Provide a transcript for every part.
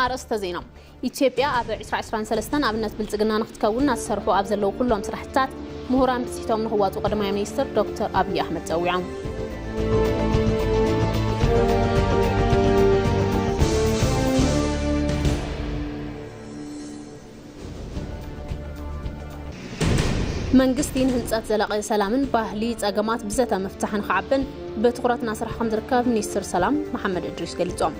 ኣርእስተ ዜና። ኢትዮጵያ ኣብ ዕስራ ዕስራን ሰለስተን ኣብነት ብልጽግና ንክትከውን እናተሰርሑ ኣብ ዘለዉ ኩሎም ስራሕትታት ምሁራን ብጽሒቶም ንክዋፁ ቀዳማይ ሚኒስትር ዶክተር ኣብይ ኣሕመድ ጸዊዖም። መንግስቲ ንህንፀት ዘላቒ ሰላምን ባህሊ ፀገማት ብዘተ ምፍታሕን ክዓብን ብትኹረት እናሰርሐ ከም ዝርከብ ሚኒስትር ሰላም መሓመድ እድሪስ ገሊፆም።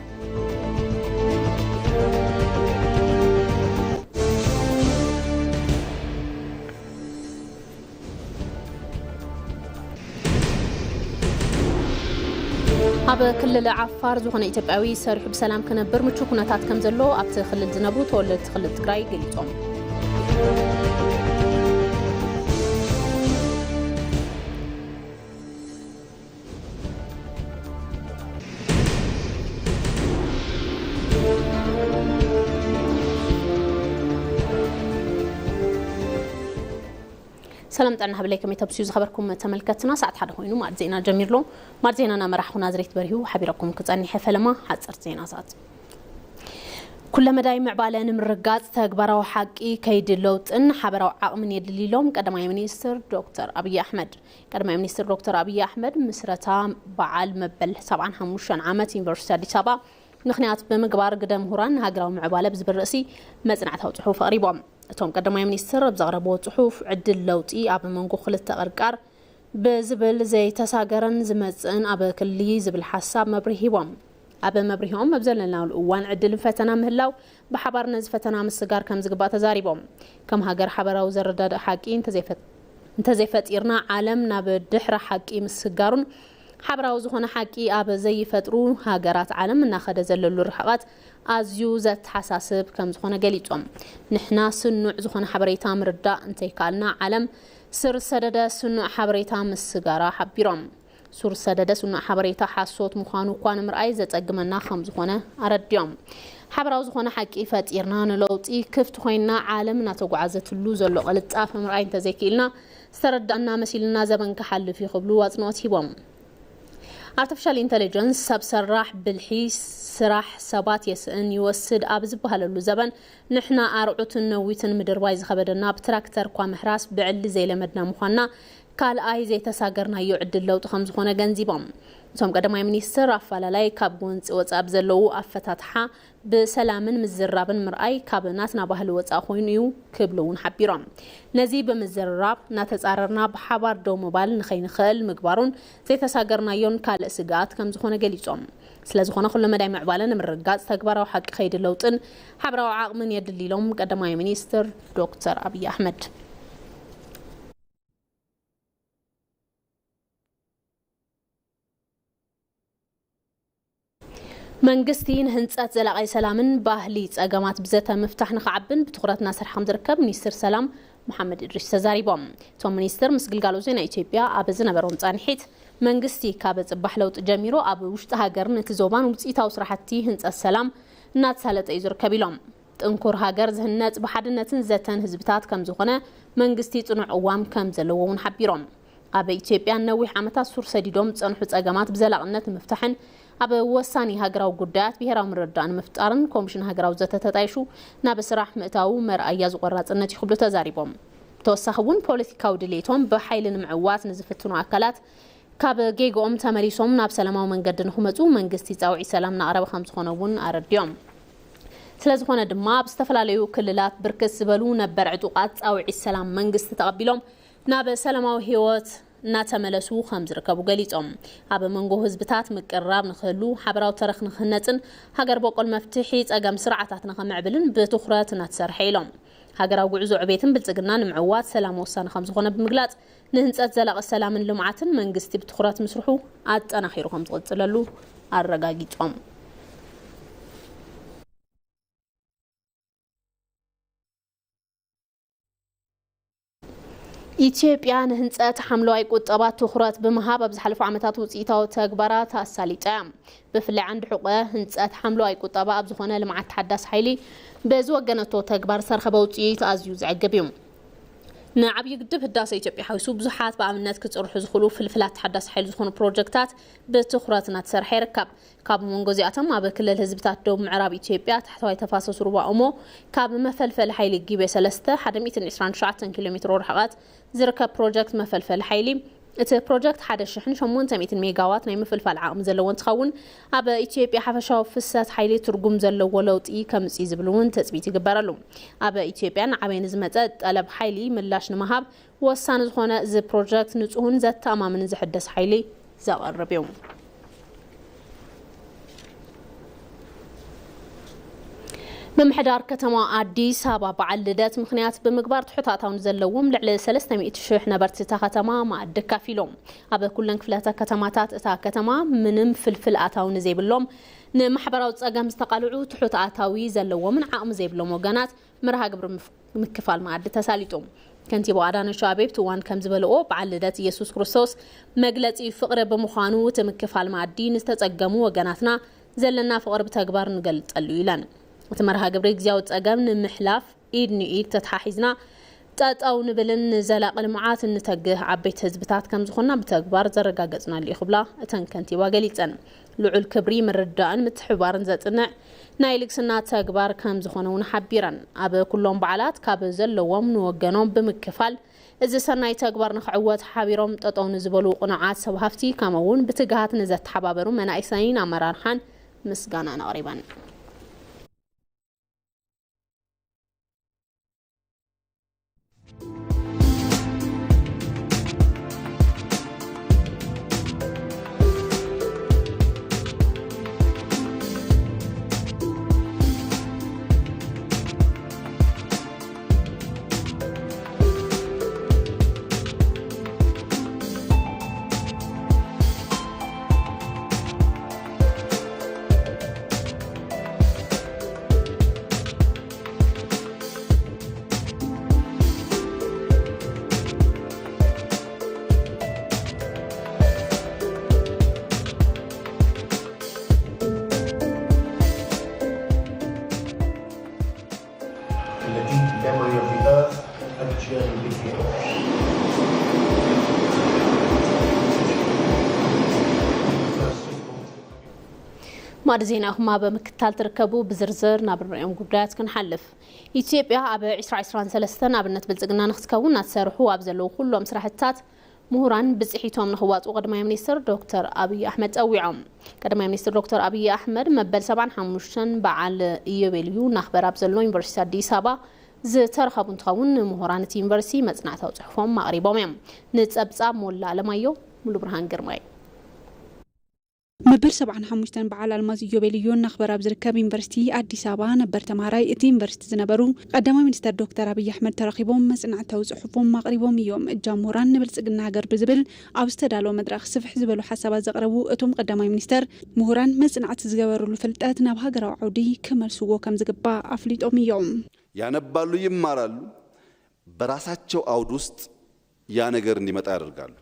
ኣብ ክልል ዓፋር ዝኾነ ኢትዮጵያዊ ሰሪሑ ብሰላም ክነብር ምቹ ኩነታት ከም ዘሎ ኣብቲ ክልል ዝነብሩ ተወለድቲ ክልል ትግራይ ገሊጾም። ሰላም ጥዕና ሃብለይ፣ ከመይ ተብስዩ ዝኸበርኩም ተመልከትና? ሰዓት ሓደ ኮይኑ ማዕድ ዜና ጀሚርሎ። ማዕድ ዜና እናመራሕኹ ናዝሬት በሪሁ ሓቢረኩም ክጸኒሐ ፈለማ ሓጸርቲ ዜናታት። ኩለመዳይ ምዕባለ ንምርጋጽ ተግባራዊ ሓቂ ከይዲ ለውጥን ሓበራዊ ዓቕምን የድሊ ኢሎም ቀዳማይ ሚኒስትር ዶክተር ኣብይ ኣሕመድ። ቀዳማይ ሚኒስትር ዶክተር ኣብይ ኣሕመድ ምስረታ በዓል መበል ሰብዓን ሓሙሽተን ዓመት ዩኒቨርሲቲ ኣዲስ ኣበባ ምኽንያት ብምግባር ግደ ምሁራን ንሃገራዊ ምዕባለ ብዝብል ርእሲ መጽናዕታዊ ጽሑፍ ኣቕሪቦም። እቶም ቀዳማይ ሚኒስትር ኣብ ዘቕረብዎ ጽሑፍ ዕድል ለውጢ ኣብ መንጎ ክልተ ቅርቃር ብዝብል ዘይተሳገረን ዝመጽእን ኣብ ክሊ ዝብል ሓሳብ መብርሂ ሂቦም። ኣብ መብርሂኦም ኣብ ዘለናሉ እዋን ዕድልን ፈተና ምህላው ብሓባር ነዚ ፈተና ምስጋር ከም ዝግባእ ተዛሪቦም። ከም ሃገር ሓበራዊ ዘረዳድእ ሓቂ እንተዘይፈ-፣ እንተዘይፈጢርና ዓለም ናብ ድሕረ ሓቂ ምስጋሩን ሓበራዊ ዝኾነ ሓቂ ኣብ ዘይፈጥሩ ሃገራት ዓለም እናኸደ ዘለሉ ርሕቐት ኣዝዩ ዘተሓሳስብ ከም ዝኾነ ገሊጾም። ንሕና ስኑዕ ዝኾነ ሓበሬታ ምርዳእ እንተይከኣልና ዓለም ስር ሰደደ ስኑዕ ሓበሬታ ምስጋራ ሓቢሮም። ሱር ሰደደ ስኑዕ ሓበሬታ ሓሶት ምዃኑ እኳ ንምርኣይ ዘጸግመና ከም ዝኾነ ኣረዲኦም። ሓበራዊ ዝኾነ ሓቂ ፈጢርና ንለውጢ ክፍቲ ኮይንና ዓለም እናተጓዓዘትሉ ዘሎ ቅልጣፈ ምርኣይ እንተዘይክኢልና ዝተረዳእና መሲልና ዘበን ክሓልፍ እዩ ክብሉ ኣጽንኦት ሂቦም። ኣርቲፊሻል ኢንተለጀንስ ሰብ ሰራሕ ብልሒ ስራሕ ሰባት የስእን ይወስድ ኣብ ዝበሃለሉ ዘበን ንሕና ኣርዑትን ነዊትን ምድርባይ ዝኸበደና ብትራክተር እኳ ምሕራስ ብዕሊ ዘይለመድና ምዃንና ካልኣይ ዘይተሳገርናዮ ዕድል ለውጢ ከም ዝኾነ ገንዚቦም። እቶም ቀዳማይ ሚኒስትር ኣፈላላይ ካብ ጎንፂ ወፃኢ ብዘለዉ ኣፈታትሓ ብሰላምን ምዝራብን ምርኣይ ካብ ናትና ባህሊ ወፃኢ ኮይኑ እዩ ክብሉ እውን ሓቢሮም። ነዚ ብምዝራብ እናተፃረርና ብሓባር ደው ምባል ንኸይንኽእል ምግባሩን ዘይተሳገርናዮን ካልእ ስግኣት ከም ዝኾነ ገሊፆም። ስለ ዝኾነ ኩለ መዳይ ምዕባለ ንምርግጋፅ ተግባራዊ ሓቂ ከይዲ ለውጥን ሓበራዊ ዓቕምን የድሊ ኢሎም ቀዳማይ ሚኒስትር ዶክተር ኣብይ ኣሕመድ። መንግስቲ ንህንፀት ዘላቒ ሰላምን ባህሊ ፀገማት ብዘተ ምፍታሕ ንኽዓብን ብትኹረት እናሰርሐ ከም ዝርከብ ሚኒስትር ሰላም መሓመድ እድሪስ ተዛሪቦም። እቶም ሚኒስትር ምስ ግልጋሎት ዜና ኢትዮጵያ ኣብ ዝነበሮም ፃንሒት፣ መንግስቲ ካብ ፅባሕ ለውጢ ጀሚሩ ኣብ ውሽጢ ሃገርን እቲ ዞባን ውፅኢታዊ ስራሕቲ ህንፀት ሰላም እናተሳለጠ እዩ ዝርከብ ኢሎም። ጥንኩር ሃገር ዝህነጽ ብሓድነትን ዘተን ህዝብታት ከም ዝኾነ መንግስቲ ጽኑዕ ቅዋም ከም ዘለዎ እውን ሓቢሮም። ኣብ ኢትዮጵያ ነዊሕ ዓመታት ሱር ሰዲዶም ዝጸንሑ ጸገማት ብዘላቕነት ንምፍታሕን ኣብ ወሳኒ ሃገራዊ ጉዳያት ብሄራዊ ምርድዳእ ንምፍጣርን ኮሚሽን ሃገራዊ ዘተ ተጣይሹ ናብ ስራሕ ምእታዉ መርኣያ ዝቆራጽነት እዩ ክብሉ ተዛሪቦም። ብተወሳኺ እውን ፖለቲካዊ ድሌቶም ብሓይሊ ንምዕዋት ንዝፍትኑ ኣካላት ካብ ጌግኦም ተመሊሶም ናብ ሰላማዊ መንገዲ ንኽመፁ መንግስቲ ፃውዒት ሰላም እናቕረበ ከም ዝኾነ እውን ኣረዲኦም። ስለ ዝኾነ ድማ ኣብ ዝተፈላለዩ ክልላት ብርክት ዝበሉ ነበር ዕጡቓት ፃውዒት ሰላም መንግስቲ ተቐቢሎም ናብ ሰላማዊ ህይወት እናተመለሱ ከም ዝርከቡ ገሊፆም። ኣብ መንጎ ህዝብታት ምቅርራብ ንክህሉ፣ ሓበራዊ ተረኽ ንክህነፅን ሃገር በቆል መፍትሒ ፀገም ስርዓታት ንኸምዕብልን ብትኹረት እናተሰርሐ ኢሎም። ሃገራዊ ጉዕዞ ዕቤትን ብልፅግና ንምዕዋት ሰላም ወሳኒ ከም ዝኾነ ብምግላፅ፣ ንህንፀት ዘላቒ ሰላምን ልምዓትን መንግስቲ ብትኹረት ምስርሑ ኣጠናኺሩ ከም ዝቕፅለሉ ኣረጋጊፆም። ኢትዮጵያ ንህንፀት ሓምለዋይ ቁጠባ ትኹረት ብምሃብ ኣብ ዝሓለፉ ዓመታት ውፅኢታዊ ተግባራት ኣሳሊጣ እያ። ብፍላይ ዓንዲ ሕቆ ህንፀት ሓምለዋይ ቁጠባ ኣብ ዝኾነ ልምዓት ተሓዳሲ ሓይሊ ብዝወገነቶ ተግባር ዝተረኸበ ውፅኢት ኣዝዩ ዘዕግብ እዩ። ንዓብዪ ግድብ ህዳሰ ኢትዮጵያ ሓዊሱ ብዙሓት ብኣብነት ክፅርሑ ዝኽእሉ ፍልፍላት ተሓዳሲ ሓይሊ ዝኾኑ ፕሮጀክታት ብትኹረት እናተሰርሐ ይርከብ። ካብ መንጎ እዚኣቶም ኣብ ክልል ህዝብታት ደቡብ ምዕራብ ኢትዮጵያ ታሕተዋይ ተፋሰስ ሩባ ኦሞ ካብ መፈልፈሊ ሓይሊ ጊቤ ሰለስተ ሓደ ሚእትን ዕስራን ትሽዓተን ኪሎ ሜትሮ ርሕቐት ዝርከብ ፕሮጀክት መፈልፈሊ ሓይሊ፣ እቲ ፕሮጀክት ሓደ ሽሕን ሸሞንተ ሚእትን ሜጋዋት ናይ ምፍልፋል ዓቕሚ ዘለዎ እንትኸውን፣ ኣብ ኢትዮጵያ ሓፈሻዊ ፍሰት ሓይሊ ትርጉም ዘለዎ ለውጢ ከምፅእ ዝብል እውን ትፅቢት ይግበረሉ። ኣብ ኢትዮጵያ እናዓበየ ንዝመፀ ጠለብ ሓይሊ ምላሽ ንምሃብ ወሳኒ ዝኾነ እዚ ፕሮጀክት ንፁህን ዘተኣማምንን ዝሕደስ ሓይሊ ዘቕርብ እዩ። ምምሕዳር ከተማ ኣዲስ ኣበባ በዓል ልደት ምኽንያት ብምግባር ትሑት ኣታዊ ዘለዎም ልዕሊ ሰለስተ ሚእቲ ሽሕ ነበርቲ እታ ከተማ መኣዲ ኣካፊሎም። ኣብ ኩለን ክፍላተ ከተማታት እታ ከተማ ምንም ፍልፍል ኣታዊ ንዘይብሎም ንማሕበራዊ ጸገም ዝተቓልዑ ትሑት ኣታዊ ዘለዎምን ዓቕሚ ዘይብሎም ወገናት መርሃ ግብሪ ምፍ-፣ ምክፋል መኣዲ ተሳሊጡ። ከንቲባ ኣዳነች ኣቤቤ ኣብቲ እዋን ከም ዝበልኦ፣ በዓል ልደት ኢየሱስ ክርስቶስ መግለጺ ፍቕሪ ብምዃኑ፣ እቲ ምክፋል መኣዲ ንዝተጸገሙ ወገናትና ዘለና ፍቕሪ ብተግባር ንገልጸሉ ኢለን። እቲ መርሃ ግብሪ ግዝያዊ ጸገም ንምሕላፍ ኢድ ንኢድ ተተሓሒዝና ጠጠው ንብልን ንዘላቒ ልምዓት እንተግህ ዓበይቲ ህዝብታት ከም ዝኾንና ብተግባር ዘረጋገጽናሉ እዩ ክብላ እተን ከንቲባ ገሊጸን። ልዑል ክብሪ፣ ምርድዳእን ምትሕብባርን ዘጽንዕ ናይ ልግስና ተግባር ከም ዝኾነ እውን ሓቢረን። ኣብ ኩሎም በዓላት ካብ ዘለዎም ንወገኖም ብምክፋል እዚ ሰናይ ተግባር ንኽዕወት ሓቢሮም ጠጠው ንዝበሉ ቅኑዓት ሰብ ሃፍቲ፣ ከምኡ እውን ብትግሃት ንዘተሓባበሩ መናእሰይን ኣመራርሓን ምስጋናን ኣቕሪበን። ማዕዲ ዜናኹም ኣብ ምክትታል ትርከቡ፣ ብዝርዝር ናብ ንሪኦም ጉዳያት ክንሓልፍ። ኢትዮጵያ ኣብ ዕስራ ዕስራን ሰለስተን ኣብነት ብልጽግና ንክትከውን እናተሰርሑ ኣብ ዘለዉ ኩሎም ስራሕትታት ምሁራን ብፅሒቶም ንኽዋፅኡ ቀዳማይ ሚኒስትር ዶክተር ኣብይ ኣሕመድ ፀዊዖም። ቀዳማይ ሚኒስትር ዶክተር ኣብይ ኣሕመድ መበል ሰብዓን ሓሙሽተን በዓል ኢዮቤልዩ እናኽበረ ኣብ ዘሎ ዩኒቨርሲቲ ኣዲስ ኣበባ ዝተረኸቡ እንትኸውን፣ ንምሁራን እቲ ዩኒቨርሲቲ መፅናዕታዊ ፅሑፎም ኣቕሪቦም እዮም። ንፀብፃብ ሞላ ኣለማየሁ፣ ሙሉ ብርሃን ግርማይ። መበል ሰብዓን ሓሙሽተን በዓል ኣልማዝ ኢዮቤልዩ እናኽበረ ኣብ ዝርከብ ዩኒቨርሲቲ ኣዲስ ኣበባ ነበር ተምሃራይ እቲ ዩኒቨርሲቲ ዝነበሩ ቀዳማይ ሚኒስተር ዶክተር ኣብይ ኣሕመድ ተረኺቦም መጽናዕታዊ ጽሑፎም ኣቕሪቦም እዮም። እጃም ምሁራን ንብልጽግና ሃገር ብዝብል ኣብ ዝተዳለወ መድረኽ ስፍሕ ዝበሉ ሓሳባት ዘቕረቡ እቶም ቀዳማይ ሚኒስተር፣ ምሁራን መጽናዕቲ ዝገበሩሉ ፍልጠት ናብ ሃገራዊ ዓውዲ ክመልስዎ ከም ዝግባእ ኣፍሊጦም እዮም። ያነባሉ፣ ይማራሉ፣ በራሳቸው አውድ ውስጥ ያ ነገር እንዲመጣ ያደርጋሉ።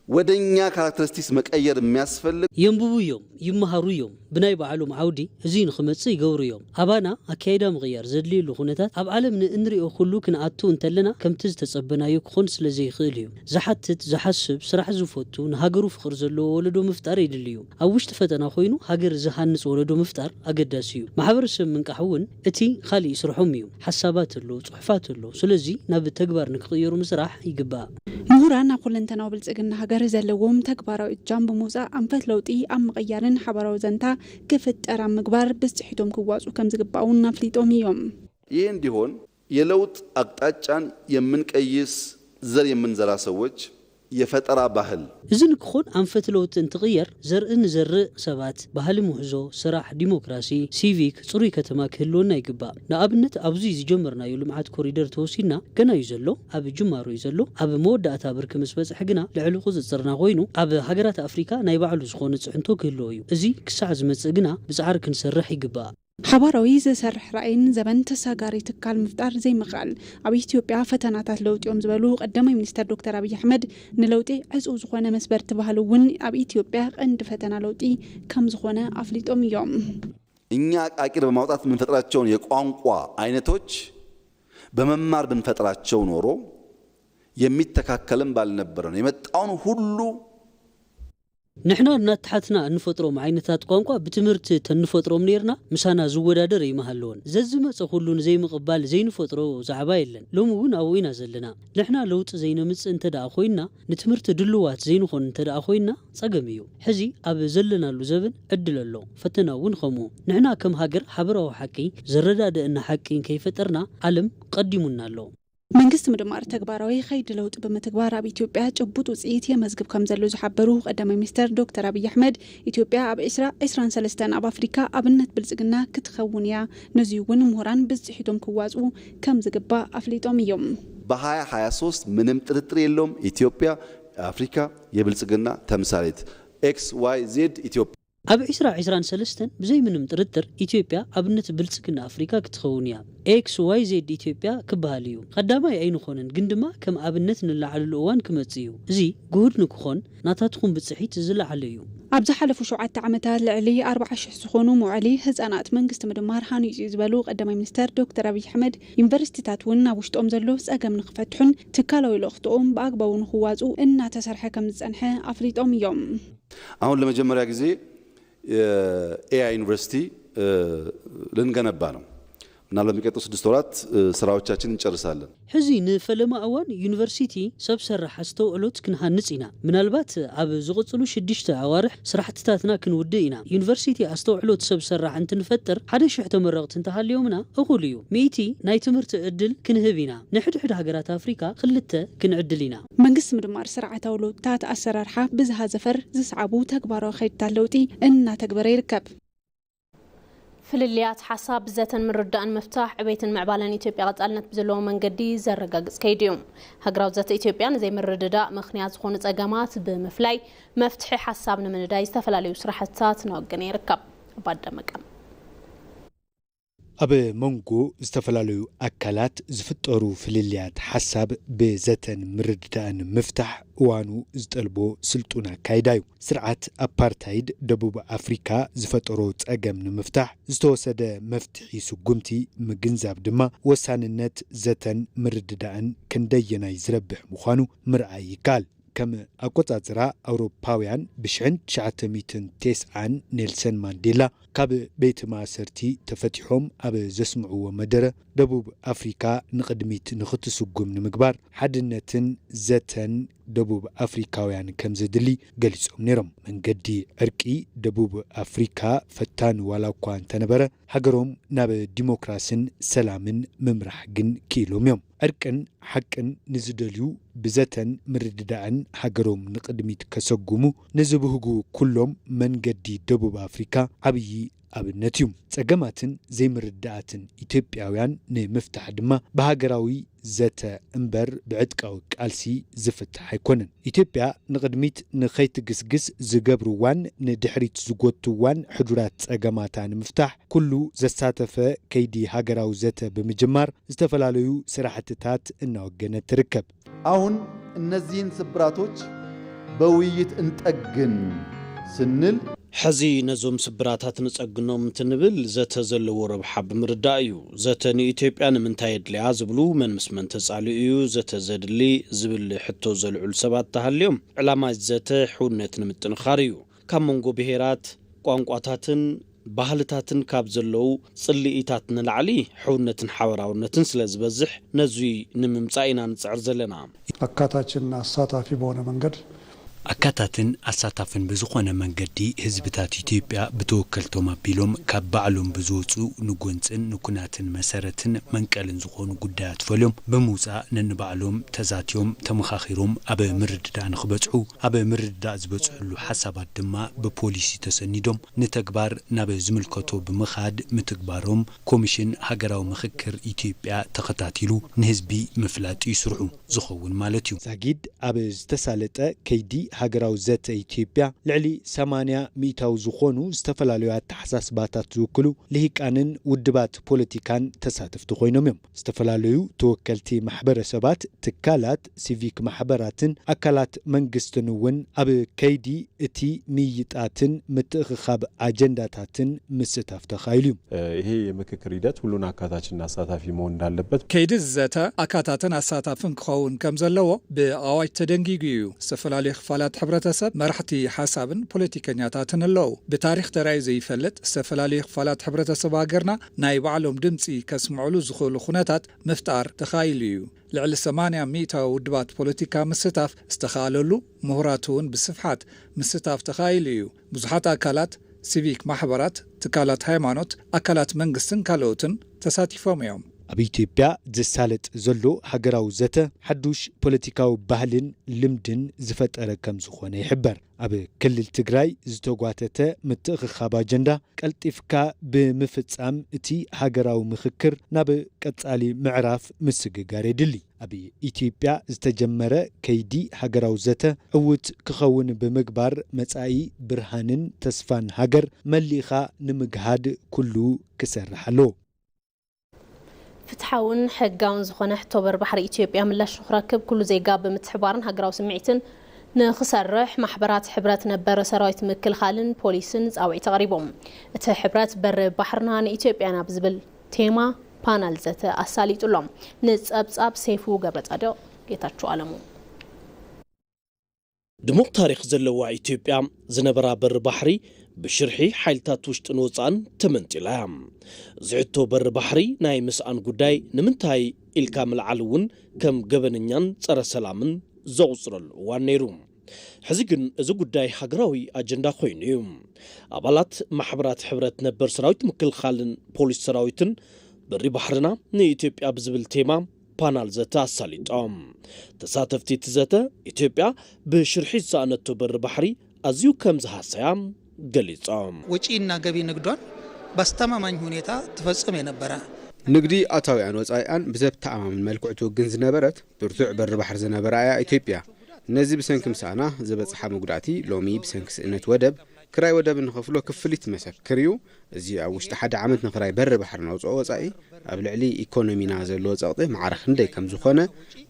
ወደኛ ካራክተሪስቲክስ መቀየር የሚያስፈልግ የንብቡ እዮም፣ ይመሃሩ እዮም። ብናይ ባዕሎም ዓውዲ እዚ ንኽመጽእ ይገብሩ እዮም። ኣባና ኣካይዳ ምቕያር ዘድልየሉ ኩነታት ኣብ ዓለም ንእንሪኦ ኩሉ ክንኣቱ እንተለና ከምቲ ዝተጸበናዮ ክኾን ስለ ዘይኽእል እዩ። ዝሓትት፣ ዝሓስብ፣ ስራሕ ዝፈቱ፣ ንሃገሩ ፍቕሪ ዘለዎ ወለዶ ምፍጣር የድሊ እዩ። ኣብ ውሽጢ ፈተና ኮይኑ ሃገር ዝሃንጽ ወለዶ ምፍጣር ኣገዳሲ እዩ። ማሕበረሰብ ምንቃሕ እውን እቲ ካሊእ ስርሖም እዩ። ሓሳባት ኣሎ፣ ጽሑፋት ኣሎ። ስለዚ ናብ ተግባር ንክቕየሩ ምስራሕ ይግባእ። ምሁራን ኣብ ኩለንተናዊ ብልጽግና ሃገር ዘለዎም ተግባራዊ እጃም ብምውጻእ ኣንፈት ለውጢ ኣብ ምቕያርን ሓባራዊ ዘንታ ክፍጠር ኣብ ምግባር ብጽሒቶም ክዋጹ ከም ዝግባእ እውን ኣፍሊጦም እዮም። ይህ እንዲሆን የለውጥ አቅጣጫን የምንቀይስ ዘር የምንዘራ ሰዎች የፈጠራ ባህል እዚ ንክኾን ኣንፈት ለውጢ እንትቕየር ዘርኢ ንዘርእ ሰባት፣ ባህሊ ምሕዞ፣ ስራሕ፣ ዲሞክራሲ፣ ሲቪክ፣ ጽሩይ ከተማ ክህልወና ይግባእ። ንኣብነት ኣብዚ ዝጀመርናዮ ልምዓት ኮሪደር ተወሲድና ገና እዩ ዘሎ፣ ኣብ ጅማሮ እዩ ዘሎ። ኣብ መወዳእታ ብርኪ ምስ በጽሐ ግና ልዕሊ ቁጽጽርና ኮይኑ ኣብ ሃገራት ኣፍሪካ ናይ ባዕሉ ዝኾነ ጽዕንቶ ክህልዎ እዩ። እዚ ክሳዕ ዝመጽእ ግና ብጻዕሪ ክንሰርሕ ይግባእ። ሓባራዊ ዘሰርሕ ራእይን ዘበን ተሳጋሪ ትካል ምፍጣር ዘይምኽኣል ኣብ ኢትዮጵያ ፈተናታት ለውጢ እዮም ዝበሉ ቀዳማይ ሚኒስተር ዶክተር ኣብይ ኣሕመድ፣ ንለውጢ ዕጹው ዝኾነ መስበርቲ ባህሊ እውን ኣብ ኢትዮጵያ ቀንዲ ፈተና ለውጢ ከም ዝኾነ ኣፍሊጦም እዮም። እኛ አቃቂር በማውጣት የምንፈጥራቸውን የቋንቋ አይነቶች በመማር ብንፈጥራቸው ኖሮ የሚተካከልም ባልነበረ ነው። የመጣውን ሁሉ ንሕና እናተሓትና እንፈጥሮም ዓይነታት ቋንቋ ብትምህርቲ ተንፈጥሮም ነይርና ምሳና ዝወዳደር ኣይምሃለወን። ዘዝመፀ ኩሉ ንዘይምቕባል ዘይንፈጥሮ ዛዕባ የለን። ሎሚ እውን ኣብኡ ኢና ዘለና። ንሕና ለውጢ ዘይነምፅእ እንተ ደኣ ኮይንና፣ ንትምህርቲ ድልዋት ዘይንኾን እንተ ደኣ ኮይንና ጸገም እዩ። ሕዚ ኣብ ዘለናሉ ዘበን ዕድል ኣሎ፣ ፈተና እውን ከምኡ። ንሕና ከም ሃገር ሓበራዊ ሓቂ ዘረዳድእና ሓቂ እንከይፈጠርና ዓለም ቀዲሙና ኣሎ። መንግስቲ ምድማር ተግባራዊ ከይዲ ለውጢ ብምትግባር ኣብ ኢትዮጵያ ጭቡጥ ውፅኢት የመዝግብ ከም ዘሎ ዝሓበሩ ቀዳማይ ሚኒስተር ዶክተር ኣብይ ኣሕመድ፣ ኢትዮጵያ ኣብ ዕስራ ዕስራን ሰለስተን ኣብ ኣፍሪካ ኣብነት ብልፅግና ክትኸውን እያ፣ ነዚ እውን ምሁራን ብፅሒቶም ክዋፅኡ ከም ዝግባእ ኣፍሊጦም እዮም። በ2023 ምንም ጥርጥር የለውም ኢትዮጵያ የአፍሪካ የብልጽግና ተምሳሌት ኤክስ ዋይ ዜድ ኢትዮጵያ። ኣብ ዕስራ ዕስራን ሰለስተን ብዘይ ምንም ጥርጥር ኢትዮጵያ ኣብነት ብልጽግና ኣፍሪካ ክትኸውን እያ። ኤክስ ዋይ ዜድ ኢትዮጵያ ክበሃል እዩ። ቀዳማይ ኣይንኾንን፣ ግን ድማ ከም ኣብነት ንለዓለሉ እዋን ክመጽእ እዩ። እዚ ግሁድ ንክኾን ናታትኹም ብጽሒት ዝለዓለ እዩ። ኣብ ዝሓለፉ ሸውዓተ ዓመታት ልዕሊ ኣርባዓ ሽሕ ዝኾኑ መውዓሊ ህፃናት መንግስቲ ምድማር ሃኒፁ እዩ ዝበሉ ቀዳማይ ሚኒስተር ዶክተር ኣብይ ኣሕመድ፣ ዩኒቨርሲቲታት እውን ናብ ውሽጦም ዘሎ ፀገም ንክፈትሑን ትካላዊ ልእኽትኦም ብኣግባቡ ንክዋፅኡ እናተሰርሐ ከም ዝፀንሐ ኣፍሊጦም እዮም። አሁን ለመጀመሪያ ጊዜ የኤአይ ዩኒቨርሲቲ ልንገነባ ነው። ምናልባት በሚቀጥሉ ስድስት ወራት ስራዎቻችን እንጨርሳለን። ሕዚ ንፈለማ እዋን ዩኒቨርሲቲ ሰብ ሰራሕ ኣስተውዕሎት ክንሃንጽ ኢና። ምናልባት ኣብ ዝቕጽሉ ሽዱሽተ ኣዋርሕ ስራሕትታትና ክንውድእ ኢና። ዩኒቨርሲቲ ኣስተውዕሎት ሰብ ሰራሕ እንትንፈጥር ሓደ ሽሕ ተመረቕቲ እንተሃልዮምና እኹል እዩ። ሚእቲ ናይ ትምህርቲ ዕድል ክንህብ ኢና። ንሕድሕድ ሃገራት ኣፍሪካ ክልተ ክንዕድል ኢና። መንግስቲ ምድማር ስርዓታዊ ለውጥታት ኣሰራርሓ ብዝሃ ዘፈር ዝሰዓቡ ተግባራዊ ከይድታት ለውጢ እናተግበረ ይርከብ። ፍልልያት ሓሳብ ብዘተን ምርዳእን ምፍታሕ ዕቤትን ምዕባለን ኢትዮጵያ ቀፃልነት ብዘለዎ መንገዲ ዘረጋግፅ ከይዱ እዩ። ሃገራዊ ዘተ ኢትዮጵያ ንዘይምርድዳእ ምኽንያት ዝኾኑ ፀገማት ብምፍላይ መፍትሒ ሓሳብ ንምንዳይ ዝተፈላለዩ ስራሕትታት እናወገነ ይርከብ። ኣባደመቀም ኣብ መንጎ ዝተፈላለዩ ኣካላት ዝፍጠሩ ፍልልያት ሓሳብ ብዘተን ምርድዳእን ምፍታሕ እዋኑ ዝጠልቦ ስልጡን ኣካይዳ እዩ። ስርዓት ኣፓርታይድ ደቡብ ኣፍሪካ ዝፈጠሮ ጸገም ንምፍታሕ ዝተወሰደ መፍትሒ ስጉምቲ ምግንዛብ ድማ ወሳንነት ዘተን ምርድዳእን ክንደየናይ ዝረብሕ ምዃኑ ምርኣይ ይከኣል። ከም ኣቆጻጽራ ኣውሮፓውያን ብሽሕን ትሽዓተ ሚእትን ተስዓን ኔልሰን ማንዴላ ካብ ቤት ማእሰርቲ ተፈቲሖም ኣብ ዘስምዕዎ መደረ ደቡብ ኣፍሪካ ንቕድሚት ንኽትስጉም ንምግባር ሓድነትን ዘተን ደቡብ ኣፍሪካውያን ከም ዘድሊ ገሊጾም ነይሮም። መንገዲ ዕርቂ ደቡብ ኣፍሪካ ፈታኒ ዋላ እኳ እንተነበረ ሃገሮም ናብ ዲሞክራስን ሰላምን ምምራሕ ግን ክኢሎም እዮም። ዕርቅን ሓቅን ንዝደልዩ ብዘተን ምርድዳእን ሃገሮም ንቕድሚት ከሰጉሙ ንዝብህጉ ኩሎም መንገዲ ደቡብ ኣፍሪካ ዓብዪ ኣብነት እዩ። ጸገማትን ዘይምርድኣትን ኢትዮጵያውያን ንምፍታሕ ድማ ብሃገራዊ ዘተ እምበር ብዕጥቃዊ ቃልሲ ዝፍታሕ ኣይኮነን። ኢትዮጵያ ንቕድሚት ንኸይትግስግስ ዝገብርዋን ንድሕሪት ዝጎትዋን ሕዱራት ጸገማታ ንምፍታሕ ኩሉ ዘሳተፈ ከይዲ ሃገራዊ ዘተ ብምጅማር ዝተፈላለዩ ስራሕትታት እናወገነት ትርከብ። አሁን እነዚህን ስብራቶች በውይይት እንጠግን ስንል ሕዚ ነዞም ስብራታት ንጸግኖም እንትንብል ዘተ ዘለዎ ረብሓ ብምርዳእ እዩ። ዘተ ንኢትዮጵያ ንምንታይ የድልያ ዝብሉ መን ምስ መን ተጻሊኡ እዩ ዘተ ዘድሊ ዝብል ሕቶ ዘልዕሉ ሰባት ተሃልዮም ዕላማ ዘተ ሕውነት ንምጥንኻር እዩ። ካብ መንጎ ብሄራት፣ ቋንቋታትን ባህልታትን ካብ ዘለዉ ጽልኢታት ንላዕሊ ሕውነትን ሓበራውነትን ስለ ዝበዝሕ ነዙይ ንምምጻእ ኢና ንጽዕር ዘለና። ኣካታችና ኣሳታፊ በሆነ መንገድ ኣካታትን ኣሳታፍን ብዝኾነ መንገዲ ህዝብታት ኢትዮጵያ ብተወከልቶም ኣቢሎም ካብ ባዕሎም ብዝወፁ ንጎንፅን ንኩናትን መሰረትን መንቀልን ዝኾኑ ጉዳያት ፈልዮም ብምውፃእ ነንባዕሎም ተዛትዮም ተመኻኺሮም ኣብ ምርድዳእ ንክበፅሑ ኣብ ምርድዳእ ዝበፅሕሉ ሓሳባት ድማ ብፖሊሲ ተሰኒዶም ንተግባር ናብ ዝምልከቶ ብምኻድ ምትግባሮም ኮሚሽን ሃገራዊ ምኽክር ኢትዮጵያ ተኸታቲሉ ንህዝቢ ምፍላጥ እዩ ስርሑ ዝኸውን ማለት እዩ። ዛጊድ ኣብ ዝተሳለጠ ከይዲ ሃገራዊ ዘተ ኢትዮጵያ ልዕሊ ሰማንያ ሚእታዊ ዝኾኑ ዝተፈላለዩ ኣተሓሳስባታት ዝውክሉ ልሂቃንን ውድባት ፖለቲካን ተሳተፍቲ ኮይኖም እዮም። ዝተፈላለዩ ተወከልቲ ማሕበረሰባት፣ ትካላት፣ ሲቪክ ማሕበራትን ኣካላት መንግስትን እውን ኣብ ከይዲ እቲ ምይይጣትን ምትእኽኻብ ኣጀንዳታትን ምስታፍ ተኻኢሉ እዩ። ይሄ የምክክር ሂደት ሁሉን አካታችና አሳታፊ መሆን እንዳለበት። ከይዲ እዚ ዘተ ኣካታትን ኣሳታፍን ክኸውን ከም ዘለዎ ብኣዋጅ ተደንጊጉ እዩ። ዝተፈላለዩ ክፋላት ሕብረተሰብ መራሕቲ ሓሳብን ፖለቲከኛታትን ኣለዉ። ብታሪኽ ተራእዩ ዘይፈልጥ፣ ዝተፈላለዩ ክፋላት ሕብረተሰብ ሃገርና ናይ ባዕሎም ድምፂ ከስምዕሉ ዝኽእሉ ኩነታት ምፍጣር ተኻኢሉ እዩ። ልዕሊ ሰማንያ ሚእታዊ ውድባት ፖለቲካ ምስታፍ ዝተኻእለሉ፣ ምሁራት እውን ብስፍሓት ምስታፍ ተኻኢሉ እዩ። ብዙሓት ኣካላት፣ ሲቪክ ማሕበራት፣ ትካላት ሃይማኖት፣ ኣካላት መንግስትን ካልኦትን ተሳቲፎም እዮም። ኣብ ኢትዮጵያ ዝሳለጥ ዘሎ ሃገራዊ ዘተ ሓዱሽ ፖለቲካዊ ባህልን ልምድን ዝፈጠረ ከም ዝኾነ ይሕበር። ኣብ ክልል ትግራይ ዝተጓተተ ምትእኽኻብ ኣጀንዳ ቀልጢፍካ ብምፍጻም እቲ ሃገራዊ ምኽክር ናብ ቀጻሊ ምዕራፍ ምስግጋር የድሊ። ኣብ ኢትዮጵያ ዝተጀመረ ከይዲ ሃገራዊ ዘተ ዕዉት ክኸውን ብምግባር መጻኢ ብርሃንን ተስፋን ሃገር መሊእኻ ንምግሃድ ኩሉ ክሰርሕ ኣለዎ። ፍትሓውን ሕጋውን ዝኾነ ሕቶ በሪ ባሕሪ ኢትዮጵያ ምላሽ ንክረክብ ኩሉ ዜጋ ብምትሕባርን ሃገራዊ ስምዒትን ንክሰርሕ ማሕበራት ሕብረት ነበር ሰራዊት ምክልኻልን ፖሊስን ፃውዒት ኣቕሪቦም። እቲ ሕብረት በሪ ባሕርና ንኢትዮጵያ ናብ ዝብል ቴማ ፓናል ዘተ ኣሳሊጡ ኣሎ። ንፀብፃብ ሰይፉ ገብረፃድቕ። ጌታቸው ኣለሙ። ድሙቕ ታሪኽ ዘለዋ ኢትዮጵያ ዝነበራ በሪ ባሕሪ ብሽርሒ ሓይልታት ውሽጥን ወፃእን ተመንጢላ እያ። እዚ ሕቶ በሪ ባሕሪ ናይ ምስኣን ጉዳይ ንምንታይ ኢልካ ምልዓል እውን ከም ገበነኛን ፀረ ሰላምን ዘቑፅረሉ እዋን ነይሩ። ሕዚ ግን እዚ ጉዳይ ሃገራዊ ኣጀንዳ ኮይኑ እዩ። ኣባላት ማሕበራት ሕብረት ነበር ሰራዊት ምክልኻልን ፖሊስ ሰራዊትን በሪ ባሕርና ንኢትዮጵያ ብዝብል ቴማ ፓናል ዘተ ኣሳሊጦም። ተሳተፍቲ እቲ ዘተ ኢትዮጵያ ብሽርሒ ዝሰኣነቶ በሪ ባሕሪ ኣዝዩ ከም ዝሃሰያ ገሊጾም። ወጪና ገቢ ንግዷን በአስተማማኝ ሁኔታ ትፈጽም የነበረ። ንግዲ ኣታዊኣን ወጻኢኣን ብዘተኣማምን መልክዕ ትውግን ዝነበረት ብርቱዕ በሪ ባሕሪ ዝነበራ እያ ኢትዮጵያ። ነዚ ብሰንኪ ምሳና ዝበጽሓ መጉዳእቲ ሎሚ ብሰንኪ ስእነት ወደብ ክራይ ወደብ እንኸፍሎ ክፍሊት መሰክር እዩ። እዚ ኣብ ውሽጢ ሓደ ዓመት ንኽራይ በሪ ባሕሪ ነውፅኦ ወፃኢ ኣብ ልዕሊ ኢኮኖሚና ዘለዎ ፀቕጢ ማዕረ ክንደይ ከም ዝኾነ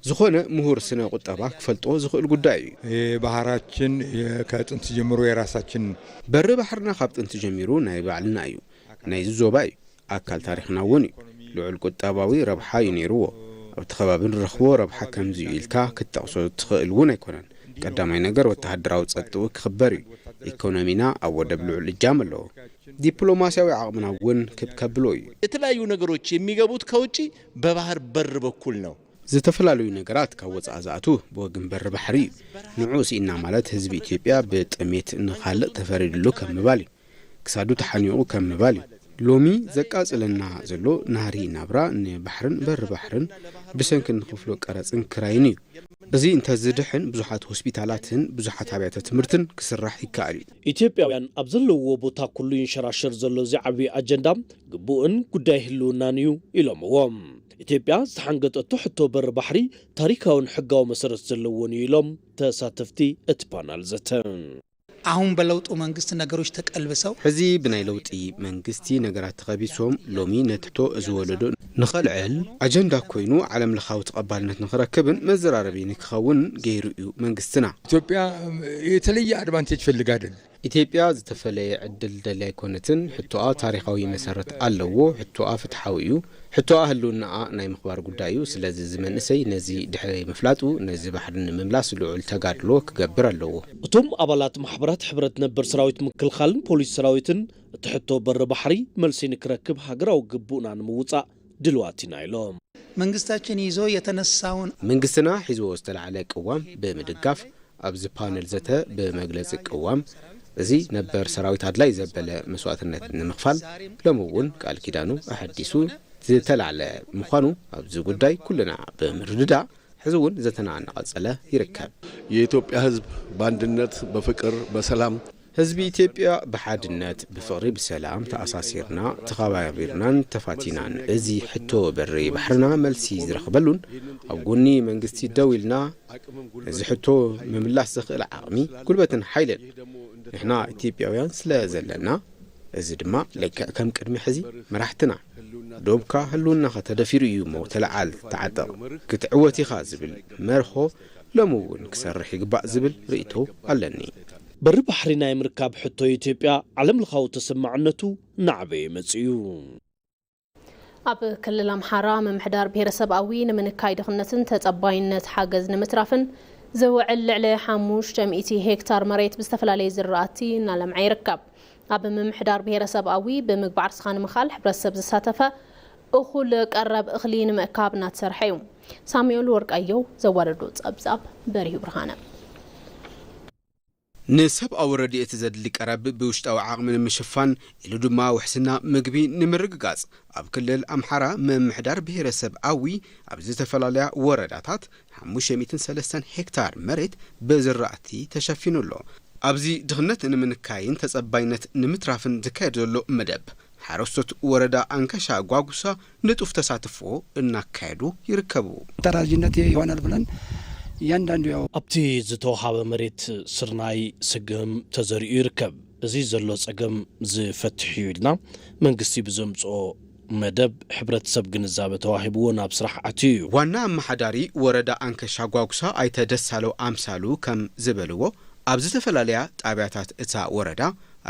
ዝኾነ ምሁር ስነ ቁጠባ ክፈልጦ ዝኽእል ጉዳይ እዩ። ባህራችን ከጥንት ጀምሮ የራሳችን በሪ ባሕርና ካብ ጥንቲ ጀሚሩ ናይ ባዕልና እዩ። ናይዚ ዞባ እዩ። ኣካል ታሪኽና እውን እዩ። ልዑል ቁጠባዊ ረብሓ እዩ ነይርዎ። ኣብቲ ከባቢ ንረኽቦ ረብሓ ከምዚ እዩ ኢልካ ክትጠቕሶ ትኽእል እውን ኣይኮነን። ቀዳማይ ነገር ወተሃደራዊ ጸጥትኡ ክኽበር እዩ። ኢኮኖሚና ኣብ ወደብ ልዑል እጃም ኣለዎ። ዲፕሎማስያዊ ዓቕምና እውን ክብ ከብሎ እዩ። የተለያዩ ነገሮች የሚገቡት ከውጭ በባህር በር በኩል ነው። ዝተፈላለዩ ነገራት ካብ ወጻኢ ዝኣቱ ብወግን በሪ ባሕሪ እዩ። ንዑ ስኢና ማለት ህዝቢ ኢትዮጵያ ብጥሜት ንኻልእ ተፈሪድሉ ከም ምባል እዩ። ክሳዱ ተሓኒቑ ከም ምባል እዩ። ሎሚ ዘቃጽለና ዘሎ ናህሪ ናብራ ንባሕርን በሪ ባሕርን ብሰንኪ እንኸፍሎ ቀረጽን ክራይን እዩ። እዚ እንተዝድሕን ብዙሓት ሆስፒታላትን ብዙሓት ኣብያተ ትምህርትን ክስራሕ ይከኣል እዩ። ኢትዮጵያውያን ኣብ ዘለውዎ ቦታ ኩሉ ይንሸራሸር ዘሎ እዚ ዓብዪ ኣጀንዳ ግቡእን ጉዳይ ህልውናን እዩ ኢሎምዎ። ኢትዮጵያ ዝተሓንገጠቶ ሕቶ በሪ ባሕሪ ታሪካውን ሕጋዊ መሰረት ዘለዎን እዩ ኢሎም ተሳተፍቲ እቲ ፓናል ዘተ። አሁን በለውጡ መንግስት ነገሮች ተቀልብሰው ሕዚ ብናይ ለውጢ መንግስቲ ነገራት ተኸቢሶም ሎሚ ነቲ ሕቶ እዚ ወለዶ ንኸልዕል ኣጀንዳ ኮይኑ ዓለም ለኻዊ ተቐባልነት ንኽረክብን መዘራረቢ ንክኸውን ገይሩ እዩ መንግስትና። ኢትዮጵያ የተለየ advantage ፈልጋ አይደለም። ኢትዮጵያ ዝተፈለየ ዕድል ደልያ ኣይኮነትን። ሕቶኣ ታሪኻዊ መሰረት ኣለዎ። ሕቶኣ ፍትሓዊ እዩ። ሕቶኣ ህልውናኣ ናይ ምኽባር ጉዳይ እዩ። ስለዚ እዚ መንእሰይ ነዚ ድሕሪ ምፍላጡ ነዚ ባሕሪ ንምምላስ ልዑል ተጋድሎ ክገብር ኣለዎ። እቶም ኣባላት ማሕበራት ሕብረት ነበር ሰራዊት ምክልኻልን ፖሊስ ሰራዊትን እቲ ሕቶ በሪ ባሕሪ መልሲ ንክረክብ ሃገራዊ ግቡእና ንምውፃእ ድልዋት ኢና ኢሎም። መንግስታችን ይዞ የተነሳውን መንግስትና ሒዝዎ ዝተላዕለ ቅዋም ብምድጋፍ ኣብዚ ፓነል ዘተ ብመግለፂ ቅዋም እዚ ነበር ሰራዊት ኣድላይ ዘበለ መስዋእትነት ንምኽፋል ሎሚ እውን ቃል ኪዳኑ ኣሐዲሱ ዝተላዕለ ምዃኑ ኣብዚ ጉዳይ ኩልና ብምርድዳእ ሕዚ እውን ዘተና እናቐፀለ ይርከብ። የኢትዮጵያ ህዝብ በአንድነት በፍቅር በሰላም ህዝቢ ኢትዮጵያ ብሓድነት፣ ብፍቕሪ፣ ብሰላም ተኣሳሲርና፣ ተኸባቢርናን ተፋቲናን፣ እዚ ሕቶ በሪ ባሕርና መልሲ ዝረኽበሉን ኣብ ጎኒ መንግስቲ ደው ኢልና እዚ ሕቶ ምምላስ ዘኽእል ዓቕሚ፣ ጉልበትን ሓይልን ንሕና ኢትዮጵያውያን ስለ ዘለና፣ እዚ ድማ ልክዕ ከም ቅድሚ ሕዚ መራሕትና፣ ዶብካ ህልውናኻ ተደፊሩ እዩ እሞ ተለዓል፣ ተዓጠቕ፣ ክትዕወት ኢኻ ዝብል መርሆ ሎሚ እውን ክሰርሕ ይግባእ ዝብል ርእይቶ ኣለኒ። በሪ ባሕሪ ናይ ምርካብ ሕቶ ኢትዮጵያ ዓለም ለኻዊ ተሰማዕነቱ እናዓበየ መጺኡ። ኣብ ክልል ኣምሓራ ምምሕዳር ብሄረሰብ ኣዊ ንምንካይ ድኽነትን ተጸባይነት ሓገዝ ንምትራፍን ዝውዕል ልዕሊ ሓሙሽተ ሚእቲ ሄክታር መሬት ብዝተፈላለየ ዝራእቲ እናለምዐ ይርከብ። ኣብ ምምሕዳር ብሄረሰብ ኣዊ ብምግባር ስኻ ንምኻል ሕብረተሰብ ዝሳተፈ እኹል ቀረብ እኽሊ ንምእካብ እናተሰርሐ እዩ። ሳሙኤል ወርቃየው ዘዋደዶ ጸብጻብ በሪሁ ብርሃነ። ንሰብኣዊ ረድኤት ዘድሊ ቀረብ ብውሽጣዊ ዓቕሚ ንምሽፋን ኢሉ ድማ ውሕስና ምግቢ ንምርግጋጽ ኣብ ክልል ኣምሓራ ምምሕዳር ብሄረሰብ ኣዊ ኣብ ዝተፈላለያ ወረዳታት ሓሙሽተ ሚእትን ሰለስተን ሄክታር መሬት ብዝራእቲ ተሸፊኑ ኣሎ። ኣብዚ ድኽነት ንምንካይን ተጸባይነት ንምትራፍን ዝካየድ ዘሎ መደብ ሓረስቶት ወረዳ ኣንከሻ ጓጉሳ ንጡፍ ተሳትፎ እናካየዱ ይርከቡ። ተራጅነት ይሆናል ብለን እያንዳንዱ ያው ኣብቲ ዝተወሃበ መሬት ስርናይ፣ ስገም ተዘሪኡ ይርከብ። እዚ ዘሎ ጸገም ዝፈትሕ እዩ ኢልና መንግስቲ ብዘምጽኦ መደብ ሕብረተሰብ ግንዛበ ተዋሂብዎ ናብ ስራሕ ኣትዩ እዩ። ዋና ኣመሓዳሪ ወረዳ ኣንከሻ ጓጉሳ ኣይተ ደሳለው ኣምሳሉ ከም ዝበልዎ፣ ኣብ ዝተፈላለያ ጣብያታት እታ ወረዳ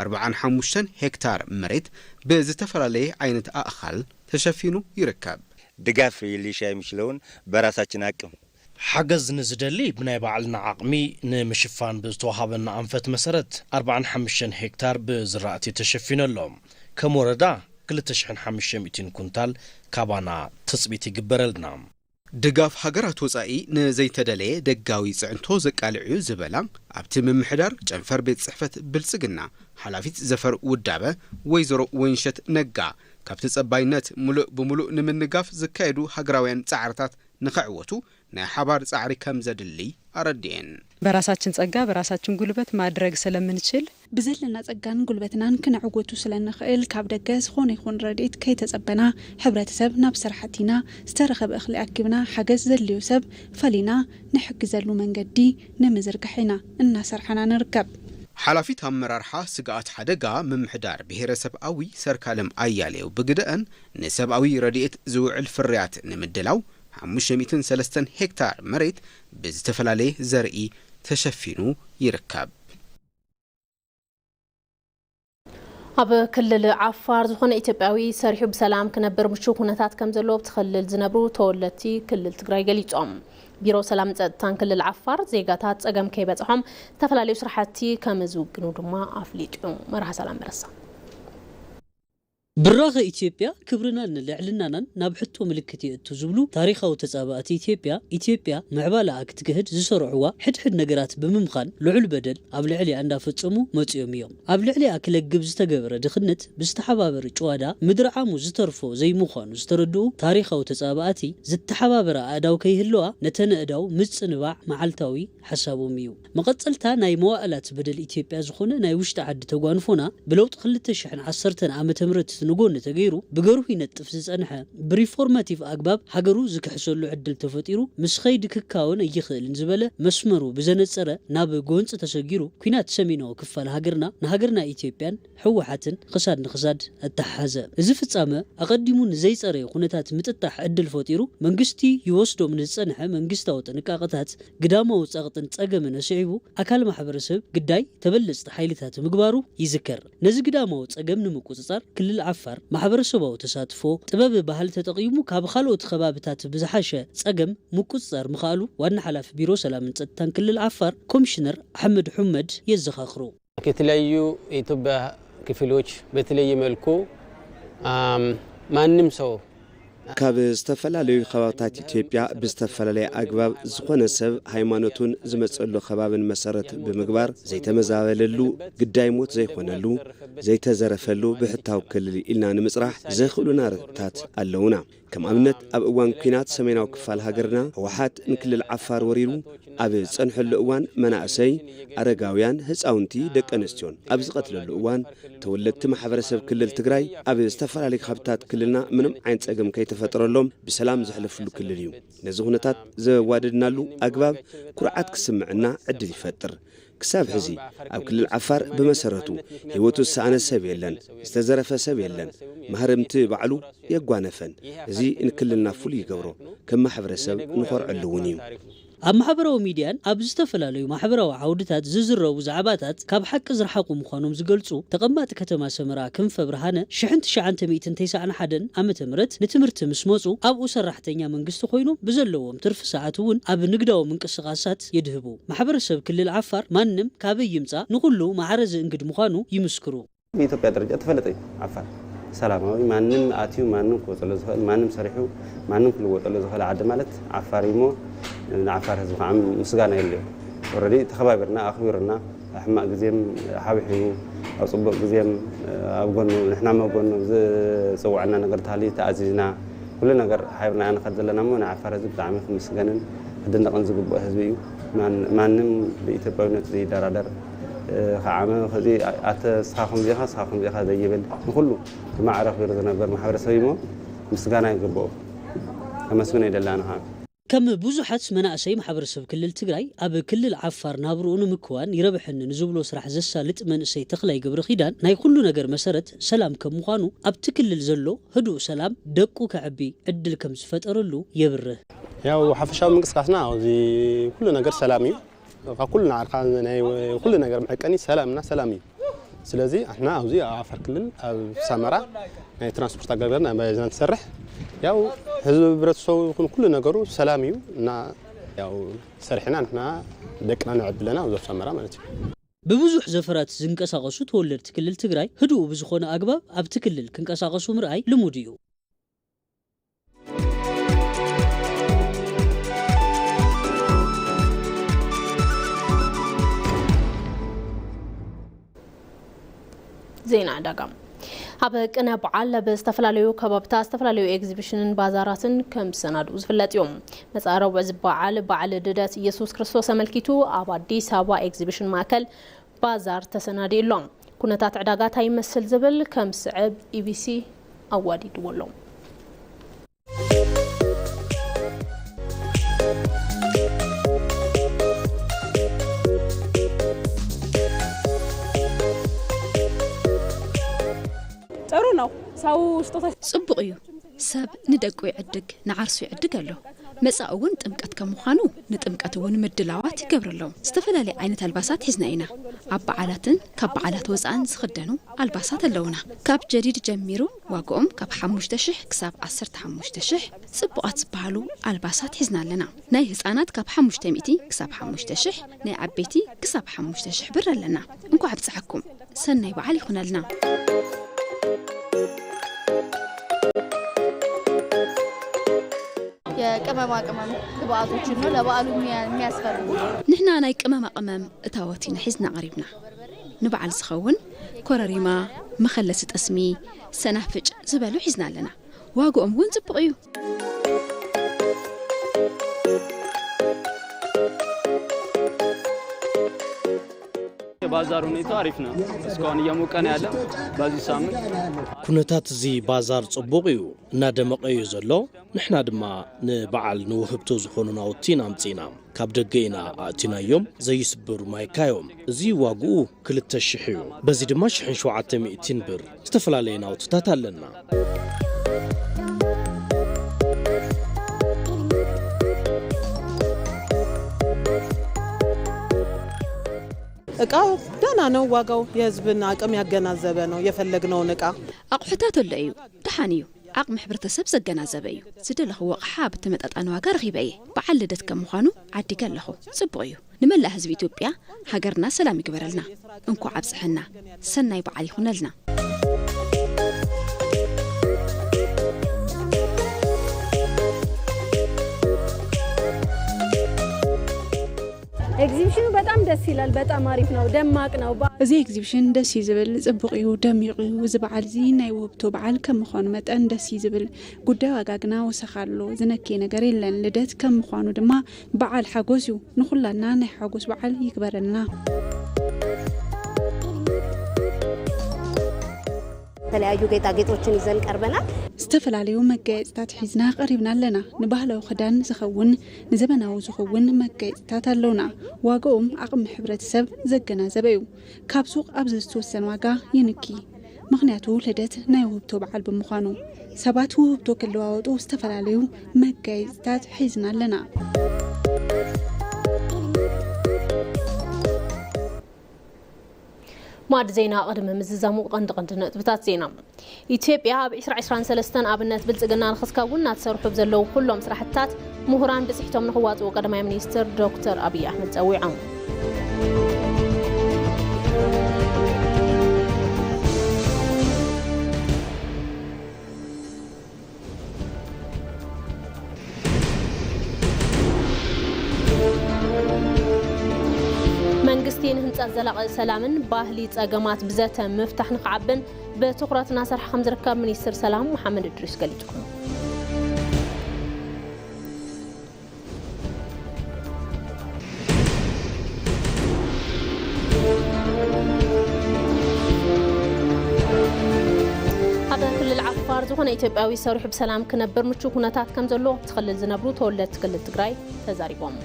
ኣርብዓን ሓሙሽተን ሄክታር መሬት ብዝተፈላለየ ዓይነት ኣእኻል ተሸፊኑ ይርከብ። ድጋፍ ሊሻ የሚችለውን በራሳችን አቅም ሓገዝ ንዝደሊ ብናይ ባዕልና ዓቕሚ ንምሽፋን ብዝተዋሃበና ኣንፈት መሰረት ኣርብዓን ሓሙሽተን ሄክታር ብዝራእቲ ተሸፊኑ ኣሎ። ከም ወረዳ ክልተ ሽሕን ሓሙሽተ ሚእትን ኩንታል ካባና ትጽቢት ይግበረልና። ድጋፍ ሃገራት ወጻኢ ንዘይተደለየ ደጋዊ ጽዕንቶ ዘቃልዕ እዩ ዝበላ ኣብቲ ምምሕዳር ጨንፈር ቤት ጽሕፈት ብልጽግና ሓላፊት ዘፈር ውዳበ ወይዘሮ ወይንሸት ነጋ፣ ካብ ተጸባይነት ሙሉእ ብሙሉእ ንምንጋፍ ዝካየዱ ሃገራውያን ጻዕርታት ንኽዕወቱ ናይ ሓባር ጻዕሪ ከም ዘድሊ ኣረዲኤን። በራሳችን ጸጋ በራሳችን ጉልበት ማድረግ ስለምንችል፣ ብዘለና ጸጋን ጉልበትናን ክነዕወቱ ስለ ንኽእል፣ ካብ ደገ ዝኾነ ይኹን ረድኤት ከይተጸበና፣ ሕብረተሰብ ናብ ስራሕ ኣቲና፣ ዝተረኸበ እኽሊ ኣኪብና፣ ሓገዝ ዘድልዮ ሰብ ፈሊና ንሕግዘሉ መንገዲ ንምዝርጋሕ ኢና እናሰርሓና ንርከብ። ሓላፊት ኣመራርሓ ስግኣት ሓደጋ ምምሕዳር ብሄረሰብ ኣዊ ሰርካለም ኣያሌው ብግደአን፣ ንሰብኣዊ ረድኤት ዝውዕል ፍርያት ንምድላው ሓሙሽተ ሚእትን ሰለስተን ሄክታር መሬት ብዝተፈላለየ ዘርኢ ተሸፊኑ ይርከብ። ኣብ ክልል ዓፋር ዝኾነ ኢትዮጵያዊ ሰሪሑ ብሰላም ክነብር ምቹው ኩነታት ከም ዘለዎ ኣብቲ ክልል ዝነብሩ ተወለድቲ ክልል ትግራይ ገሊጾም። ቢሮ ሰላም ጸጥታን ክልል ዓፋር ዜጋታት ጸገም ከይበጽሖም ዝተፈላለዩ ስራሕቲ ከም ዝውግኑ ድማ ኣፍሊጡ። መርሃ ሰላም መረሳ። ብራኸ ኢትዮጵያ ክብርናን ልዕልናናን ናብ ሕቶ ምልክት የእቱ ዝብሉ ታሪኻዊ ተጻባእቲ ኢትዮጵያ፣ ኢትዮጵያ ምዕባለኣ ክትክህድ ዝሰርዕዋ ሕድሕድ ነገራት ብምምኻን ልዑል በደል ኣብ ልዕሊኣ እንዳፈጸሙ መጺኦም እዮም። ኣብ ልዕሊኣ ክለግብ ዝተገበረ ድኽነት ብዝተሓባበረ ጭዋዳ ምድርዓሙ ዝተርፎ ዘይምዃኑ ዝተረድኡ ታሪኻዊ ተጻባእቲ፣ ዝተሓባበረ ኣእዳው ከይህልዋ ነተን ኣእዳው ምጽንባዕ መዓልታዊ ሓሳቦም እዩ። መቐጸልታ ናይ መዋእላት በደል ኢትዮጵያ ዝኾነ ናይ ውሽጢ ዓዲ ተጓንፎና ብለውጢ ክልተ ሽሕን ዓሰርተን ዓመተ ምህረት ንጎኒ ተገይሩ ብገርሁ ይነጥፍ ዝጸንሐ ብሪፎርማቲቭ ኣግባብ ሃገሩ ዝክሕሰሉ ዕድል ተፈጢሩ ምስ ኸይዲ ክካወን ኣይኽእልን ዝበለ መስመሩ ብዘነጸረ ናብ ጎንጺ ተሰጊሩ ኲናት ሰሜናዊ ክፋል ሃገርና ንሃገርና ኢትዮጵያን ህወሓትን ክሳድ ንክሳድ ኣተሓሓዘ። እዚ ፍጻመ ኣቐዲሙ ንዘይጸረየ ኩነታት ምጥጣሕ ዕድል ፈጢሩ መንግስቲ ይወስዶም ንዝጸንሐ መንግስታዊ ጥንቃቐታት ግዳማዊ ጸቕጥን ጸገምን ኣስዒቡ ኣካል ማሕበረሰብ ግዳይ ተበለጽቲ ሓይልታት ምግባሩ ይዝከር። ነዚ ግዳማዊ ጸገም ንምቁጽጻር ክልል ዓፋር ማሕበረሰባዊ ተሳትፎ ጥበብ ባህል ተጠቒሙ ካብ ካልኦት ከባብታት ብዝሓሸ ጸገም ምቁጽጻር ምኽኣሉ ዋና ሓላፊ ቢሮ ሰላምን ጸጥታን ክልል ዓፋር ኮሚሽነር ኣሕመድ ሑመድ የዘኻኽሩ። ከተለያዩ የኢትዮጵያ ክፍሎች በተለየ መልኩ ማንም ሰው ካብ ዝተፈላለዩ ከባብታት ኢትዮጵያ ብዝተፈላለየ ኣግባብ ዝኾነ ሰብ ሃይማኖቱን ዝመጸሉ ከባብን መሰረት ብምግባር ዘይተመዛበለሉ፣ ግዳይ ሞት ዘይኮነሉ፣ ዘይተዘረፈሉ ብሕታዊ ክልል ኢልና ንምጽራሕ ዘኽእሉና ርትዕታት ኣለዉና። ከም ኣብነት ኣብ እዋን ኲናት ሰሜናዊ ክፋል ሃገርና ህወሓት ንክልል ዓፋር ወሪሩ ኣብ ዝጸንሐሉ እዋን መናእሰይ፣ ኣረጋውያን፣ ህፃውንቲ፣ ደቂ ኣንስትዮን ኣብ ዝቐትለሉ እዋን ተወለድቲ ማሕበረሰብ ክልል ትግራይ ኣብ ዝተፈላለዩ ካብታት ክልልና ምንም ዓይነት ጸገም ከይተፈጠረሎም ብሰላም ዘሕለፍሉ ክልል እዩ። ነዚ ኩነታት ዘዋደድናሉ ኣግባብ ኩርዓት ክስምዕና ዕድል ይፈጥር። ክሳብ ሕዚ ኣብ ክልል ዓፋር ብመሰረቱ ህይወቱ ዝሰኣነ ሰብ የለን፣ ዝተዘረፈ ሰብ የለን። ማህረምቲ ባዕሉ የጓነፈን። እዚ ንክልልና ፍሉይ ይገብሮ፣ ከም ማሕበረሰብ ንኾርዐሉ እውን እዩ። ኣብ ማሕበራዊ ሚድያን ኣብ ዝተፈላለዩ ማሕበራዊ ዓውድታት ዝዝረቡ ዛዕባታት ካብ ሓቂ ዝረሓቑ ምዃኖም ዝገልጹ ተቐማጢ ከተማ ሰመራ ክንፈ ብርሃነ ሽሕን ትሽዓተ ሚእትን ተስዓን ሓደን ዓመተ ምህረት ንትምህርቲ ምስ መጹ ኣብኡ ሰራሕተኛ መንግስቲ ኮይኖም ብዘለዎም ትርፊ ሰዓት እውን ኣብ ንግዳዊ ምንቅስቓሳት የድህቡ። ማሕበረሰብ ክልል ዓፋር ማንም ካበይ ይምጻእ ንኹሉ ማዕረ ዝእንግድ ምዃኑ ይምስክሩ። ብኢትዮጵያ ደረጃ ተፈለጠ እዩ ዓፋር። ሰላማዊ፣ ማንም ኣትዩ ማንም ክወፀሉ ዝኽእል፣ ማንም ሰሪሑ ማንም ክልወጠሉ ዝኽእል ዓዲ ማለት ዓፋር እዩ እሞ ንዓፋር ህዝቢ ከዓ ምስጋና የድልዮ። ኦረዲ ተኸባቢርና ኣኽቢሩና ሕማቕ ግዜም ሓብሒቡ ኣብ ፅቡቕ ግዜም ኣብ ጎኑ ንሕና መጎኑ ዝፅውዐና ነገር ተሃልዩ ተኣዚዝና ኩሉ ነገር ሓቢርና ኢና ንኸድ ዘለና እሞ ንዓፋር ህዝቢ ብጣዕሚ ክምስገንን ክድነቕን ዝግብኦ ህዝቢ እዩ። ማን- ማንም ብኢትዮጵያዊነት ዘይደራደር እ፣ ከዓ እዚ ኣተ ስኻ ከምዚ ኢኻ ስኻ ከምዚ ኢኻ ዘይብል ንኹሉ ብማዕረ ኣኽቢሩ ዝነበር ማሕበረሰብ እዩ እሞ ምስጋና ይግብኦ። ከመስግኖ ይደሊ ኣነ ከዓ። ከም ብዙሓት መናእሰይ ማሕበረሰብ ክልል ትግራይ ኣብ ክልል ዓፋር ናብርኡ ንምክዋን ይረብሐኒ ንዝብሎ ስራሕ ዘሳልጥ መንእሰይ ተኽላይ ገብረኺዳን ናይ ኩሉ ነገር መሰረት ሰላም ከም ምዃኑ ኣብቲ ክልል ዘሎ ህዱእ ሰላም ደቁ ከዕቢ ዕድል ከም ዝፈጠረሉ የብርህ። ያው ሓፈሻዊ ምንቅስቃስና ኣብዚ ኩሉ ነገር ሰላም እዩ። ካብ ኩሉ ንዓርካ ናይ ኩሉ ነገር መዐቀኒ ሰላምና ሰላም እዩ። ስለዚ ንሕና ኣብዚ ኣብ ዓፋር ክልል ኣብ ሰመራ ናይ ትራንስፖርት ኣገልግሎት ናይ ባጃጅና ንሰርሕ። ያው ህዝቢ ህብረተሰቡ ይኹን ኩሉ ነገሩ ሰላም እዩ እና ያው ሰሪሕና ንሕና ደቅና ነዕቢ ኣለና ኣብዚ ኣብ ሰመራ ማለት እዩ። ብብዙሕ ዘፈራት ዝንቀሳቐሱ ተወለድቲ ክልል ትግራይ ህዱእ ብዝኾነ ኣግባብ ኣብቲ ክልል ክንቀሳቐሱ ምርኣይ ልሙድ እዩ። ዜና ዕዳጋ። ኣብ ቅነ በዓል ኣብ ዝተፈላለዩ ከባብታት ዝተፈላለዩ ኤግዚቢሽንን ባዛራትን ከም ዝሰናድኡ ዝፍለጥ እዩ። መጻኢ ረቡዕ ዝበዓል በዓል ልደት ኢየሱስ ክርስቶስ ኣመልኪቱ ኣብ ኣዲስ ኣበባ ኤግዚቢሽን ማእከል ባዛር ተሰናዲኡ ኣሎ። ኩነታት ዕዳጋ እንታይ ይመስል ዝብል ከም ዝስዕብ ኢቢሲ ኣዋዲድዎ ኣሎ። ጥሩ ነው። ሰው ስጦታ ጽቡቕ እዩ። ሰብ ንደቁ ይዕድግ፣ ንዓርሱ ይዕድግ ኣሎ። መጻኢ እውን ጥምቀት ከም ምዃኑ ንጥምቀት እውን ምድላዋት ይገብሩ ኣለዉ። ዝተፈላለየ ዓይነት ኣልባሳት ሒዝና ኢና። ኣብ በዓላትን ካብ በዓላት ወጻእን ዝኽደኑ ኣልባሳት ኣለዉና። ካብ ጀዲድ ጀሚሩ ዋግኦም ካብ ሓሙሽተ ሽሕ ክሳብ ዓሰርተ ሓሙሽተ ሽሕ ጽቡቓት ዝበሃሉ ኣልባሳት ሒዝና ኣለና። ናይ ህጻናት ካብ ሓሙሽተ ሚእቲ ክሳብ ሓሙሽተ ሽሕ፣ ናይ ዓበይቲ ክሳብ ሓሙሽተ ሽሕ ብር ኣለና። እንኳዕ ኣብጽሓኩም። ሰናይ በዓል ይኹነልና። የቅመማ ቅመም ግብአቶችን ነው ለበዓሉ የሚያ- የሚያስፈልጉ። ንሕና ናይ ቅመማ ቅመም እታወት ኢና ሒዝና ቀሪብና። ንበዓል ዝኸውን ኮረሪማ፣ መኸለሲ ጠስሚ፣ ሰናፍጭ ዝበሉ ሒዝና ኣለና። ዋግኦም እውን ጽቡቕ እዩ። የባዛር ሁኔታ አሪፍ ነው። እስካሁን እየሞቀ ነው ያለ። በዚህ ሳምንት ኩነታት እዚ ባዛር ጽቡቕ እዩ፣ እናደመቐ እዩ ዘሎ። ንሕና ድማ ንበዓል ንውህብቶ ዝኾኑ ናውቲ ኢና ኣምጺእና። ካብ ደገ ኢና ኣእቲናዮም፣ ዘይስብር ማይካ እዮም። እዚ ዋግኡ ክልተ ሽሕ እዩ። በዚ ድማ ሽሕን ሸውዓተ ሚእትን ብር ዝተፈላለየ ናውትታት ኣለና። እቃው ደህና ነው። ዋጋው የህዝብን አቅም ያገናዘበ ነው። የፈለግነውን እቃ አቁሑታት ኣሎ እዩ። ደሓን እዩ። ዓቕሚ ሕብረተሰብ ዘገናዘበ እዩ። ዝደለኽዎ ኣቕሓ ብተመጣጣኒ ዋጋ ረኺበ እየ። በዓል ልደት ከም ምዃኑ ዓዲገ ኣለኹ። ጽቡቕ እዩ። ንመላእ ህዝቢ ኢትዮጵያ ሃገርና ሰላም ይግበረልና። እንኳዕ ኣብጽሐና። ሰናይ በዓል ይኹነልና። ኤግዚቢሽኑ በጣም ደስ ይላል። በጣም አሪፍ ነው። ደማቅ ነው። በ- እዚ ኤግዚቢሽን ደስ እዩ ዝብል፣ ጽቡቕ እዩ፣ ደሚቑ እዩ። እዚ በዓል እዚ ናይ ውህብቶ በዓል ከም ምዃኑ መጠን ደስ እዩ ዝብል። ጉዳይ ዋጋ ግና ወሰኽ ኣሎ፣ ዝነክየ ነገር የለን። ልደት ከም ምዃኑ ድማ በዓል ሓጎስ እዩ። ንኹላና ናይ ሓጎስ በዓል ይግበረልና። የተለያዩ ጌጣጌጦችን ይዘን ቀርበናል። ዝተፈላለዩ መጋየፅታት ሒዝና ቀሪብና ኣለና። ንባህላዊ ክዳን ዝኸውን፣ ንዘበናዊ ዝኸውን መጋየፅታት ኣለውና። ዋጋኦም ዓቕሚ ሕብረተሰብ ዘገናዘበ እዩ። ካብ ሱቕ ኣብዚ ዝተወሰነ ዋጋ ይንኪ። ምኽንያቱ ልደት ናይ ውህብቶ በዓል ብምዃኑ ሰባት ውህብቶ ክለዋወጡ ዝተፈላለዩ መጋየፅታት ሒዝና ኣለና። ማዕድ ዜና ቅድሚ ምዝዛሙ ቀንዲ ቀንዲ ነጥብታት ዜና። ኢትዮጵያ ኣብ ዕስራ ዕስራን ሰለስተን ኣብነት ብልጽግና ንኽትከውን እናተሰርሑ ብዘለዉ ኩሎም ስራሕትታት ምሁራን ብፅሒቶም ንኽዋፅኡ ቀዳማይ ሚኒስትር ዶክተር ኣብይ ኣሕመድ ፀዊዖም። መንግስቲ ንህንፀት ዘላቒ ሰላምን ባህሊ ፀገማት ብዘተ ምፍታሕ ንክዓብን ብትኹረት እናሰርሐ ከም ዝርከብ ሚኒስትር ሰላም መሓመድ እድሪስ ገሊጹ። ኣብ ክልል ዓፋር ዝኾነ ኢትዮጵያዊ ሰሪሑ ብሰላም ክነብር ምቹው ኩነታት ከም ዘሎ ኣብቲ ክልል ዝነብሩ ተወለድቲ ክልል ትግራይ ተዛሪቦም።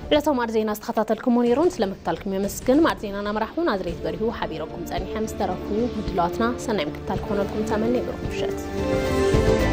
ዕለታዊ ማዕድ ዜና ዝተኸታተልኩሞ ነይሩን ስለምክታልኩም የመስግን። ማዕድ ዜና እናመራሕኩ ናዝሬት በሪሁ ሓቢረኩም ጸኒሐ። ምስ ተረፉ ምድላዋትና ሰናይ ምክትታል ክኾነልኩም ተመነ። ብሩኽ ምሸት።